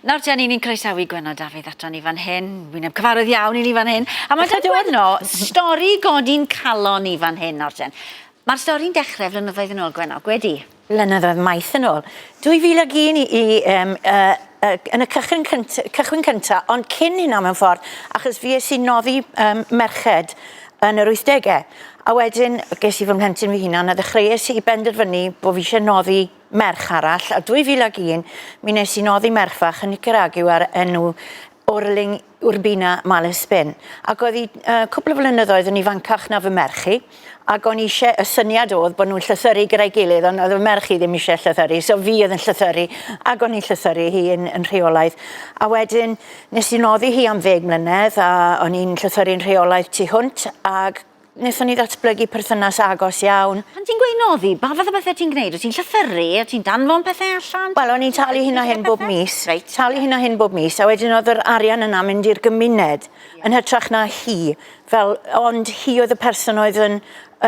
Nawr te, ni'n croesawu Gwenno Dafydd ato ni fan hyn. Wyneb cyfarwydd iawn i ni fan hyn. A mae 'da Gwenno stori godi'n calon i fan hyn nawr ten. Mae'r stori'n dechrau flynyddoedd yn ôl, Gwenno, gwedi? Blynyddoedd maith yn ôl. 2001 i, i um, uh, uh, yn y cychwyn, cynt, cychwyn cynta, ond cyn hynna mewn ffordd, achos fi es i noddi merched yn yr 80au. A wedyn ges i fy mhlentyn fy hunan a ddechreuais i benderfynu bod fi eisiau noddi merch arall, a 2001 mi wnes i noddi merch fach yn Nicaragua ar enw Orling Urbina Malespin. Ac oedd hi cwpl o flynyddoedd yn ifancach na fy merch i, ac o'n i eisiau, y syniad oedd bod nhw'n llythyru gyda'i gilydd, ond oedd fy merch i ddim eisiau llythyru, so fi oedd yn llythyru, ac o'n i'n llythyru hi yn, yn rheolaidd. A wedyn nes i noddi hi am ddeg mlynedd, a o'n i'n llythyru'n rheolaidd tu hwnt, ac Wnaethon ni ddatblygu perthynas agos iawn. Pan ti'n gweud noddi, ba fath o bethe ti'n gwneud? Wyt ti'n llythyru? Wyt ti'n danfon pethe allan? Wel, o'n i'n talu hyn a hyn bob mis. Reit. Talu hyn a hyn bob mis, a wedyn oedd yr arian yna mynd i'r gymuned yn hytrach na hi. Fel, ond hi oedd y person oedd yn,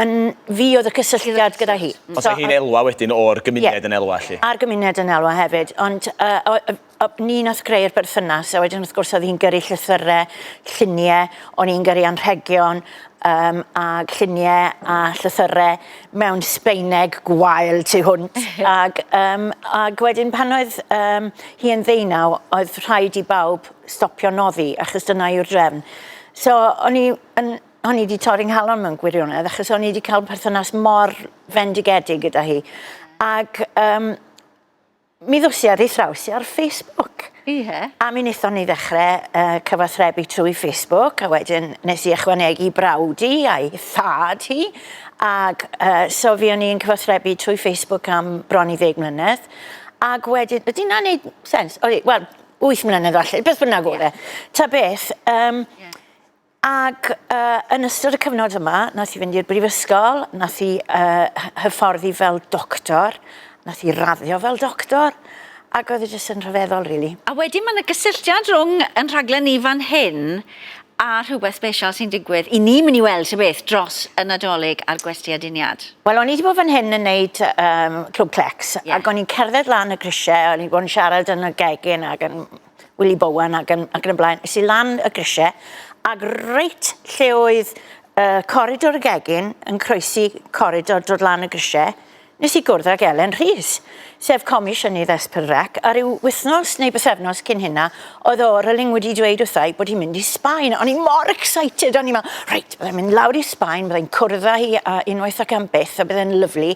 yn, fi oedd y cysylltiad gyda hi. Ond so hi'n elwa wedyn o'r gymuned yn elwa, 'lly? A'r gymuned yn elwa hefyd, ond yy Ni nath greu'r berthynas a wedyn wrth gwrs oedd hi'n gyrru llythyre, llunie, o'n i'n gyrru anrhegion um, a llunie a llythyre mewn Sbaeneg gwael tu hwnt. Ag, um, ag wedyn pan oedd um, hi yn ddeunaw, oedd rhaid i bawb stopio noddi, achos dyna yw'r drefn. So o'n i yn o'n i wedi torri nghalon mewn gwirionedd, achos o'n i wedi cael perthynas mor fendigedig gyda hi. Ac um, Mi ddos i ar ei thraws i ar Facebook. Ie. A mi wnaethon ni ddechrau cyfathrebu trwy Facebook, a wedyn nes i ychwanegu brawd i a'i thad hi, ac so fuon ni'n cyfathrebu trwy Facebook am bron i ddeg mlynedd, ac wedyn, ydy hynna'n neud sens? Odi, wel, wyth mlynedd falle, beth bynnag oedd e. Ta beth, um, Ac yy yn ystod y cyfnod yma, nath hi fynd i'r brifysgol, nath hi yy hyfforddi fel doctor, nath hi raddio fel doctor, ac oedd e jyst yn rhyfeddol rili. A wedyn ma' 'na gysylltiad rhwng 'yn rhaglen ni fan hyn a rhywbeth sbesial sy'n digwydd i ni mynd i weld ta beth dros y Nadolig a'r Gwesty Aduniad. Wel o'n i 'di bod fan hyn yn neud yym Clwb Clecs ac o'n i'n cerdded lan y grisie, o'n i 'di bod yn siarad yn y gegin ac yn Willie Bowen ac yn, ac yn y blaen. Es i lan y grisiau, ac reit lle oedd uh, coridor y gegin yn croesi coridor dod lan y grisiau, nes i gwrdd ag Elen Rhys, sef comisiynydd S4C, a rhyw wythnos neu bythefnos cyn hynna, oedd Orling wedi dweud wrtha i bod hi'n mynd i Sbaen. O'n i mor excited, o'n i'n meddwl, reit, byddai'n mynd lawr i Sbaen, byddai'n cwrdd â hi a unwaith ac am byth, a byddai'n lyflu.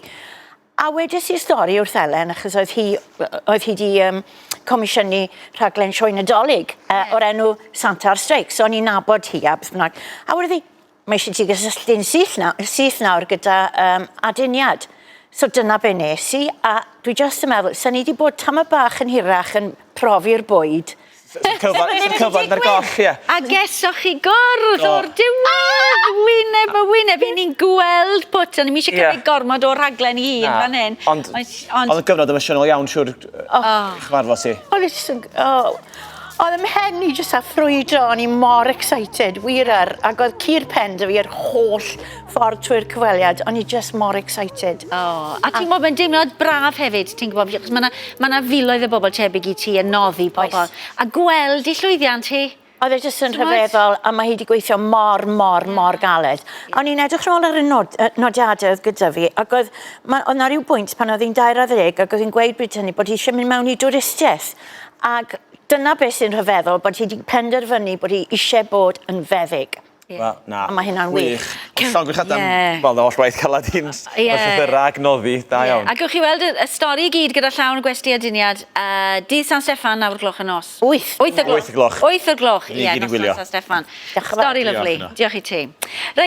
A wedes i'r stori wrth Elen achos oedd hi oedd hi 'di yym comisiynu rhaglen sioe Nadolig yy o'r enw Santa ar Streic so o'n i'n nabod hi a beth bynnag. A wedodd hi mae eisiau ti gysylltu'n syth nawr, syth nawr gyda yym aduniad. So dyna be nes i a dwi jyst yn meddwl, 'sen ni 'di bod tamed bach yn hirach yn profi'r bwyd Cyfan, cyfan ar goll, ie. A gesoch chi gwrdd o'r diwedd, wyneb y wyneb. I ni'n gweld pwt, o'n i'm eisiau cymryd gormod o'r rhaglen i hun fan hyn. Ond, ond oedd gyfnod emosiynol iawn, siwr, chyfarfod ti. Oedd e jyst yn, oh, oedd 'y mhen i jyst a ffrwydro, o'n i mor excited, wir yr, ac oedd cur pen 'da fi yr holl ffordd trwy'r cyfweliad, o'n i just mor excited. Oh, a ti'n gwybod, mae'n deimlad braf hefyd, ti'n gwybod, achos mae yna ma 'na filoedd o bobl tebyg i ti yn noddi pobl. Oes. A gweld ei llwyddiant hi. Oedd e jyst yn rhyfeddol, a mae hi wedi gweithio mor, mor, mor galed. O'n i'n edrych nôl ar y nod, nodiadau oedd gyda fi, ac oedd, ma, oedd 'na ryw bwynt pan oedd hi'n 20 ac oedd hi'n gweud bryd hynny bod hi eisiau mynd mewn i dwristiaeth. Ac dyna beth sy'n rhyfeddol, bod hi wedi penderfynu bod hi eisiau bod yn feddyg. Wel, na. A mae hynna'n wych. Wych. Llongyfarchiadau am, wel, holl waith caled hi'n Ie. llythyrau ac noddi, da iawn. A gewch chi weld y stori i gyd gyda llawn gwesty aduniad dydd San Steffan, 9 o'r gloch y nos. 8. 8 o'r gloch. 8 o'r gloch. 8 o'r gloch, Ni ie, gyd yn gwylio. noson San Steffan. Diolch yn fawr. Stori lyfli. Diolch. Diolch i ti. Reit.